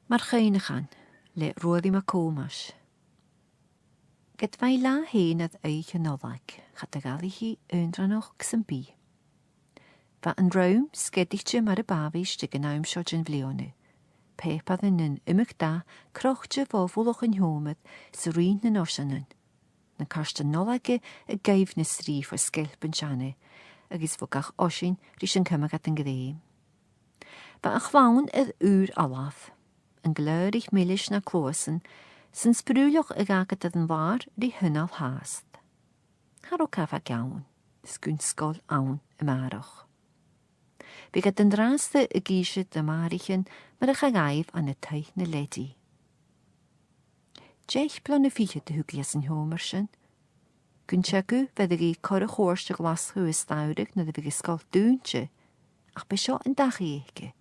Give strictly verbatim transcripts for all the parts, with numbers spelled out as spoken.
Mar Chuimhneachan le Ruairidh MacThòmais. Ged a bha i latha fhèin air oidhche Nollaig, cha do dh'fhairich i aon rud sam bith. Bha an rùm sgeadaichte mar a bha a-rithist aig an àm seo den bhliadhna. Pàipearan nan iomadh dath crochte fo mhullach an t-seòmair 's a' ruith nan oiseanan. Na cairtean Nollaig a' gaibh na srìth fo sgeilp an teine, agus fo gach oisean ris an cumadh iad an grèim. Bha a' chlann air ùr fhalbh, an glèidhidh milis na cluasan, 's an sprùilleach a dh'fhàgadh air an làr ri h-aon fhàs. Cha robh cabhag ann, 's gun sgoil ann a-màireach. Bhiodh iad an-dràsta ag innse dom màthraichean mar a chaidh dhaibh ann an taigh na leadaidh. Deich bliadhna fichead a thug i às an t-seòmar sin. Gun teagamh bheireadh i cur a' chuairte Ghlaschu a-staigh nuair a bhiodh an sgoil dùinte, ach b' e seo an dachaigh aice,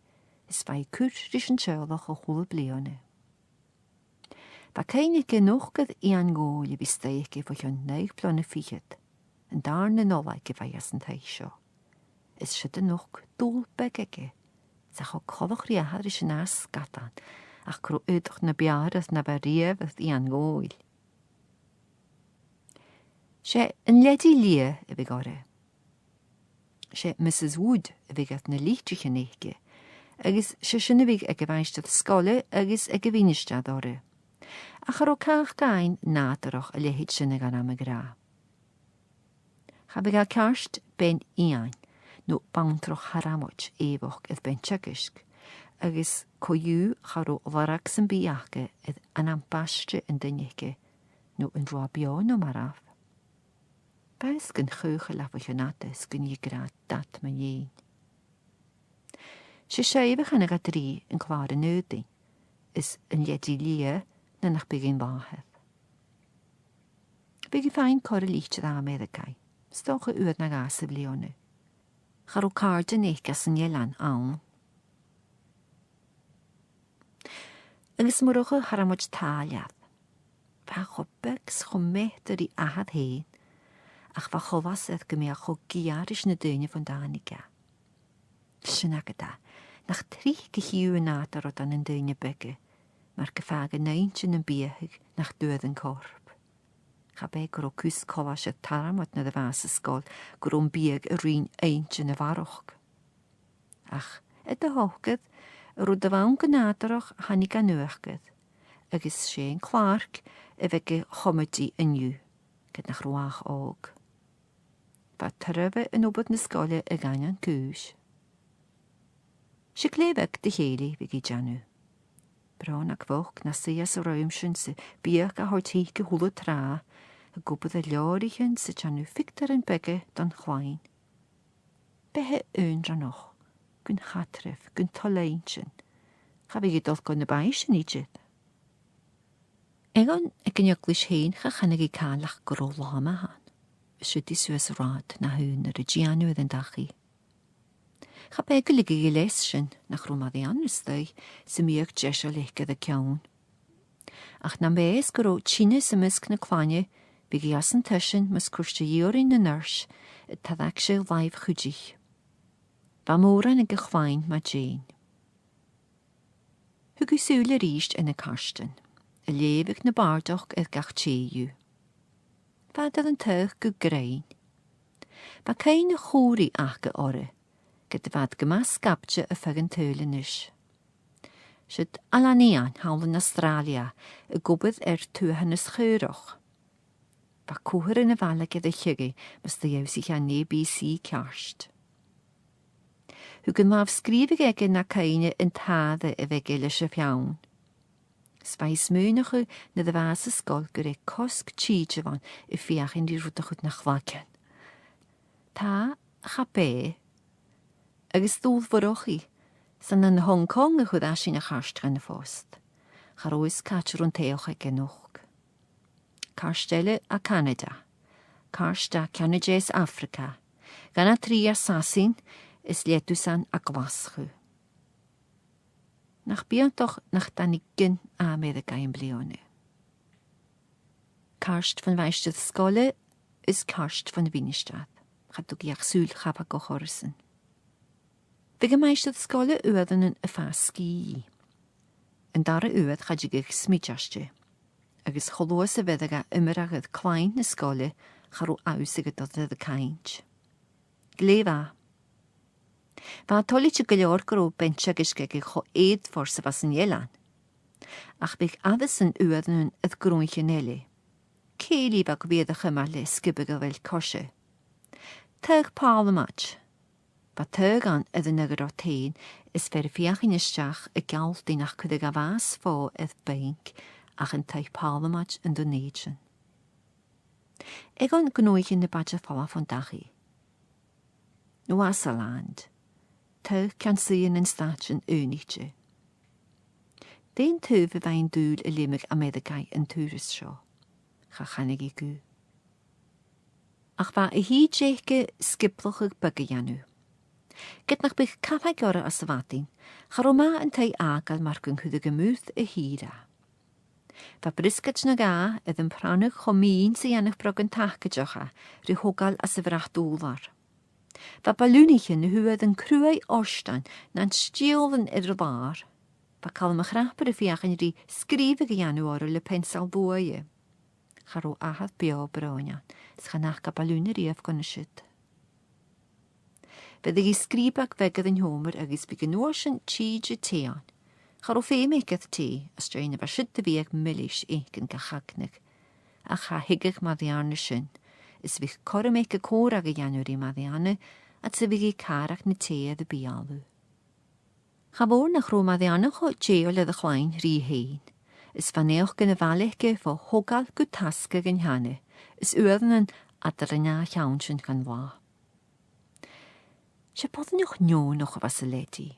is bha i a' cur ris an teaghlach a h-uile bliadhna. Bha cuimhne aige a-nochd air Iain Dhòmhnaill a bhith a-staigh aice bho chionn naoi bliadhna fichead, an dàrna Nollaig a bha i às an taigh seo. Is siud a-nochd dùil beag aige, 's e cho coltach ri athair ris an fhàs sgadan, ach gun robh aodach na b' fheàrr na bha riamh air Iain Dhòmhnaill. 'S e an leadaidh liath a bhiodh oirre. 'S e Mrs Wood a bhiodh air na litrichean aice, agus 's e sin a bhiodh aig a' mhaighstir sgoile agus aig a' mhinistear oirre. Ach cha robh càch againn nàdarrach a leithid sin a ghabhadh ag ràdh. Cha bhiodh e ceart Bean Iain, no Bantrach Thormoid èigheach air Bean Teagaisg, agus co-dhiù cha robh lorg sam bith aca air ainm baiste an duine aige, no an robh e beò no marbh. B' fheàrr gun chaochail e bho chionn fhada 's gun deigheadh e dad mu dheidhinn. 'S e sibh a chanadh iad ri an Clàr an Aodainn, is an leadaidh liath nuair nach biodh i an làthair. Bhiodh i a' faighinn corra litir à Ameireagaidh, 's dòcha uair no dhà sa bhliadhna. Cha robh càirdean aice às an eilean ann. Agus Murchadh Thormoid Tàilleir. Bha e cho beag 's cho meath ri athair fhèin, ach bha coltas air gum biodh e cho geur ris na daoine bhon tàinig e. Sin agad e, nach tric a chì thu nàdar ann an daoine beaga, mar gum fàg an inntinn am biadhadh nach d' fhuair an corp. Cha b' e gun robh cus coltais air Tormod nuair a bha e san sgoil gun robh am biadh a' ruighinn inntinn a bharrachd. Ach, air do shocair, an rud a bh' ann gu nàdarrach thàinig e a-nuachd air, agus 's e an clàrc a bh' aig a' chomataidh an-diugh, ged nach robh e ach òg. Bha tairbhe an obair na sgoile a dh'aindeoin cùis. 'S e glè bheag de chèilidh a bhiodh i a' dèanamh. Brònag bhochd na suidhe san rùm sin 's am biadh a thoirt thuice a h-uile tràth, ag obair air leabhraichean 's a' dèanamh phictiuran beaga don chloinn. Beatha aonranach, gun chaidreamh, gun toil-inntinn. Cha bhiodh i a' dol gu na baisteadh idir. Eadhon aig an eaglais fhèin cha chanadh i càil ach gun robh latha math ann. Siud i suas an rathad na h-aonar a' dèanamh air an dachaigh. Cha b' e gu leigeadh i leas sin nach robh Màiri ann a-staigh 's am biadh deiseil aice air a ceann. Ach nam b' e 's gun robh tinneas am measg na cloinne, bhiodh i às an t-seisean mus cuirteadh i oirre na nurs a' tarraing sìos làimh chuideachd. Bha mòran aig a' chloinn mu dheidhinn. Thug i sùil a-rithist air na cairtean, a' leughadh na bàrdachd air gach tè dhiubh. Bha iad air an taghadh gu grinn. Bha cuimhne chùbhraidh aca orra, ged a bha iad gu math sgapte a' faighinn tadhal a-nis. Siud Ailean Iain, thall an Astràilia, ag obair air tuathanas chaorach. Bha cobhair na bhaile aige ri chèile mus do dh'ionnsaich e an A B C ceart. Thug an làmh-sgrìobhadh aige na cuimhne an t-àire a bh' aige leis a' pheann. 'S bha i a' smaoineachadh nuair a bha e san sgoil gur e cosg tìde a bh' ann a' feuchainn ri rud a chur na chlagan. Tha, cha b' e, agus dùil mhòr oirre, 's ann an Hong Kong a chuir esan a' chairt dhan phost. Cha robh fhios càit an robh an t-soitheach aige a-nochd. Cairt eile à Canada, cairt à Ceanada is Afraga, dhà no trì à Sasainn is leudachadh à Glaschu. Nach b' iongantach nach tàinig gin à Ameireagaidh am bliadhna. Cairt bhon mhaighstir sgoile is cairt bhon mhinistear. Cha tug i ach sùil chabhag orrasan. Bhiodh am maighstir sgoile uaireannan a' fàs sgìth. An dara uair cha tigeadh smid aiste, agus cho luath 's a bheireadh e iomradh air clann na sgoile, cha robh e a' faireachdainn gu bheil e a' cainnt. Glè mhath. Bha e toilichte gu leòr gun robh bean-teagaisg aige cho èadmhor 's a bha san eilean. Ach bhiodh aithris an uaireannan air gnothaichean eile. Cèilidh a bhiodh a' cumail le sgioba gu bheil coise. Taghadh Pàrlamaid. Bha taghadh ann air an ath-ghnè fhèin, is fear a' feuchainn a-steach a' gealltainn nach cuireadh e bàs fodha air Bank ach an taigh Pàrlamaid an Dùn Èideann. Aig an gnothaichean na b' fhaide a' falbh on dachaigh. Nwasaland, taobh ceann-suidhe nan Stàitean Aonaichte. Dè an taobh a bha an dùil a' leum aig Ameireagaidh an turas seo? Cha chanadh i guth. Ach bha a thìde aige sgioblachadh beag a dhèanamh. Ged nach biodh cabhaig orra às a' mhadainn, cha robh math an taigh fhàgail mar gun cuireadh e a-muigh a thìr e. Bha briosgaid no dhà air am pronnadh cho mìn 's a dhèanadh brògan tacaideach e ri thogail às a' bhrat-ùrlair. Bha balùnaichean a fhuair an cruaidh fhortain nan stiall air an làr. Bha Calum a' Chrapairean a' feuchainn ri sgrìobhadh a dhèanamh orra le peansail bhuidhe. Cha robh athair beò bròin ann, 's chan fhaca e balùn a-riamh gun a siud. Bhiodh i a' sgrìobadh beag air an t-seòmar agus bhiodh an uair sin tìde teth ann. Cha robh feum aige air tì, às dèidh na bha siud a bhith aig milis fhaicinn ga chagnadh. Ach cha thigeadh Màiri Anna sin, is bhiodh cothrom aige còmhradh a dhèanamh ri Màiri Anna, agus bhiodh i a' càradh na tì air a beulaibh. Cha mhòr nach robh Màiri Anna cho dèidheil air a' chloinn rithe fhèin, is bha naidheachdan a' bhaile aice fo thogail gu tasgadh an teine, is uaireannan eadar an dà cheann sin dhen latha. 'S e boireannach neònach a bh' anns an leadaidh.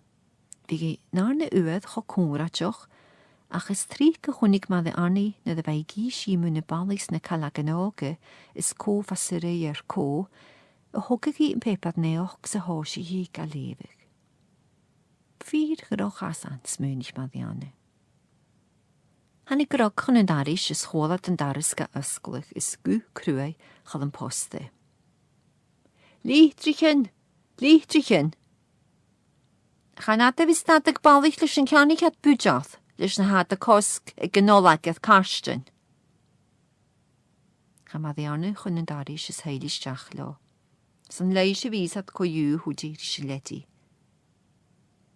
Bhiodh i an dàrna uair cho còmhraideach, ach is tric a chunnaic Màiri Anna nuair a bha i ag innse mun a' bhalaich 's na caileagan òga is cò bha soraidh air cò, a thogadh i am pàipear-naidheachd 's a thòisich i ga leughadh. Fìor dhroch fhasan, smaoinich Màiri Anna. Thàinig grog chun an dorais is chuala iad an doras ga fhosgladh is guth cruaidh Chaluim Posta. Litrichean! Litrichean! Chan fhada a bhios tu a' dol a bhalaich leis an ceannaich iad buideachd leis na tha iad a' cosg aig an Nollaig air cairtean. Chaidh Màiri Anna chun an dorais is thill i a-steach leotha. 'S an leighis a bhios iad co-dhiù, thuirt i ris an leadaidh.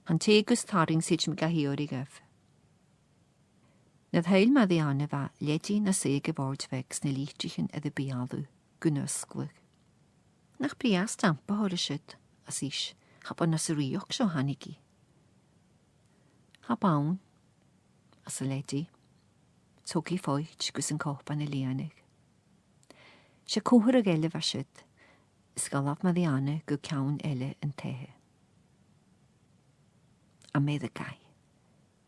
Tha an tè gus tarraing, 's thèid mi ga h-iarraidh dhuibh. Nuair a thill Màiri Anna bha leadaidh na shuidhe aig a' bhòrd bheag 's na litrichean air a beulaibh gun fhosgladh. Nach brèagha stampa a th' oirre siud, ars ise, cha b' ann às an rìoghachd seo a thàinig i. Cha b' ann, ars an leadaidh. Thog i foit gus an cupan a lìonadh. 'S e comharradh eile a bha siud, is dh'fhalbh Màiri Anna gu ceann eile an taighe. Ameireagaidh.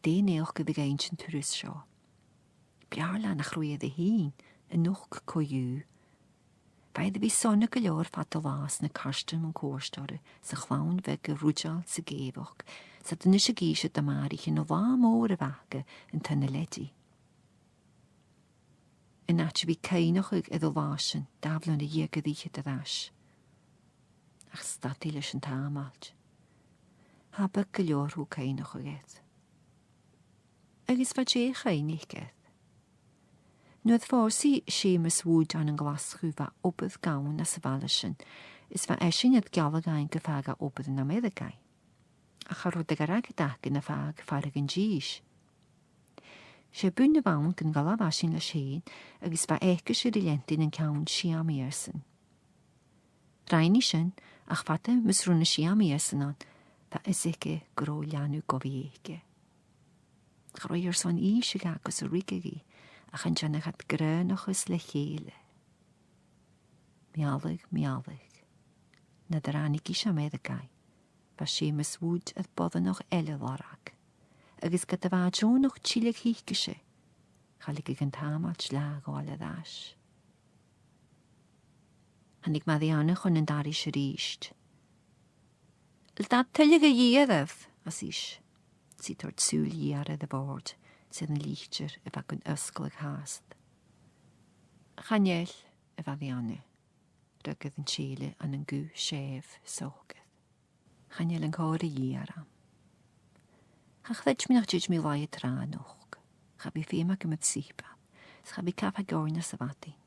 Dè an naidheachd a bhiodh innte an turas seo? B' fheàrr leatha nach robh i air a shìn, a-nochd co-dhiù. Bha i air a bhith sona gu leòr fad an latha 's na cairtean mun cuairt oirre, 's a' chlann bheag a' ruideil 's ag èigheach, 's iad a-nis ag innse do Mhàiri Anna an latha mòr a bh' aca an taobh na leadaidh. An àite a bhith cuimhneachadh air an latha sin, dà bhliadhna dheug air fhichead air ais. Ach stad i leis an t-sàmhailt. Tha e beag gu leòr dhomh cuimhneachadh air. Agus bha dè a chuimhnich iad? Nuair a phòs i Seumas Wood ann an Glaschu, bha obair gann anns a' bhaile sin, is bha esan air gealladh fhaighinn gum faigheadh e obair ann an Ameireagaidh. Ach cha robh de dh'fhairge aca na fàgadh far an dithis. 'S e bun a bh' ann gun dh'fhalbh esan leis fhèin, agus bha aicese ri leantainn an ceann sia mìosan. Rinn i sin, ach fada mus ron a sia mìosan ann, bha fhios aice gun robh leanabh gu bhith aice. Cha robh i airson innse dha gus an ruigeadh i, ach an dèanadh iad gràineachas le chèile. Mealladh, mealladh. Nuair a ràinig ise Ameireagaidh, bha Seumas Wood air boireannach eile a lorg, agus ged a bha e deònach tilleadh thuicese, cha leigeadh an t-sàmhailt leatha a ghabhail air ais. Thàinig Màiri Anna chun an dorais a-rithist. "Eil dad tuilleadh a dhìth oirbh?" ars ise. 'S i a' toirt sùil gheur air a' bhòrd, 's air an litir a bha gun fhosgladh fhathast. "Chan eil," a bha Màiri Anna, rugadh an tèile ann an guth sèimh socair. "Chan eil an còrr a dhìth orm." Cha chreid mi nach tèid mi a-mach tràth a-nochd. Cha bhi feum agam air siabann, 's cha bhi cabhag oirnn sa mhadainn.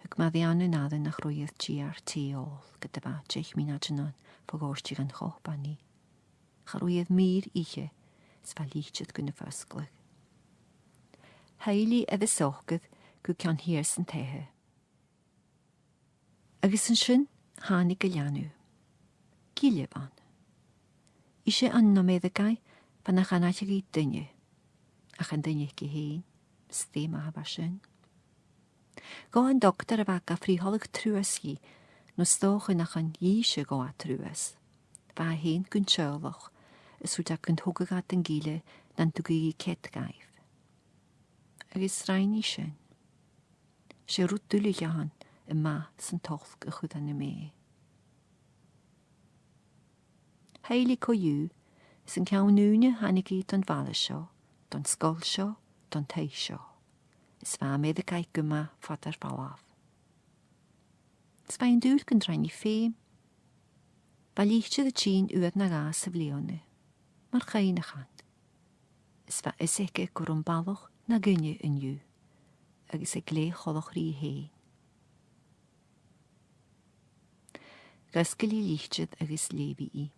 Thug Marianne an aire nach robh i air tì, air tì òl, ged a bha deich mionaidean ann bho dh'òrdaich an copain i. Cha robh i air mìr ithe, 's bha litir gun a' fosgladh. Thill i air a socair gu ceann shìos an taighe. Agus an sin thàinig a' leanabh. Gille bh' ann. Ise ann am Meirigeadh, bha na chan fhaiceadh i duine. Ach an duine aice fhèin, 's dè ma-thà bha sin. Ghabh an dotair a bha ga frithealadh truas dhi, no 's dòcha nach an dithis a ghabh e truas. Bha e fhèin gun teaghlach, is thuirt e gun togadh e don ghille nan tugadh i cead dhaibh. Agus rinn i sin. 'S e rud duilich a th' ann am math 's an t-olc a chur ann am mèith. Thill i co-dhiù, 's an ceann ùine thàinig i don bhaile seo, don sgoil seo, don taigh seo. Is bha Meirigeadh gu math fada air falbh. 'S bha i an dùil gun do rinn i feum. Bha litir a' tighinn uair no dhà sa bhliadhna, mar chuimhneachan. Is bha fhios aice gun robh am balach na dhuine an-diugh, agus e glè choltach rithe fhèin. Dh'fhosgail i an litir agus leugh i i.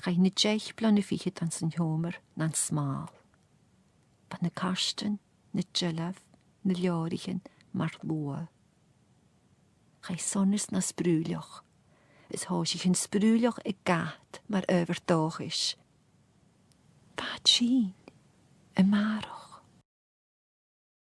Chaidh na deich bliadhna fichead anns an t-seòmar nan smàl. Bha na cairtean, na dealbhan, na leabhraichean mar luath. Chaidh sonas nas brùideile, is thòisich an sprùilleach a' gat mar adhbhar dòchais. Bha i a' tighinn, a-màireach.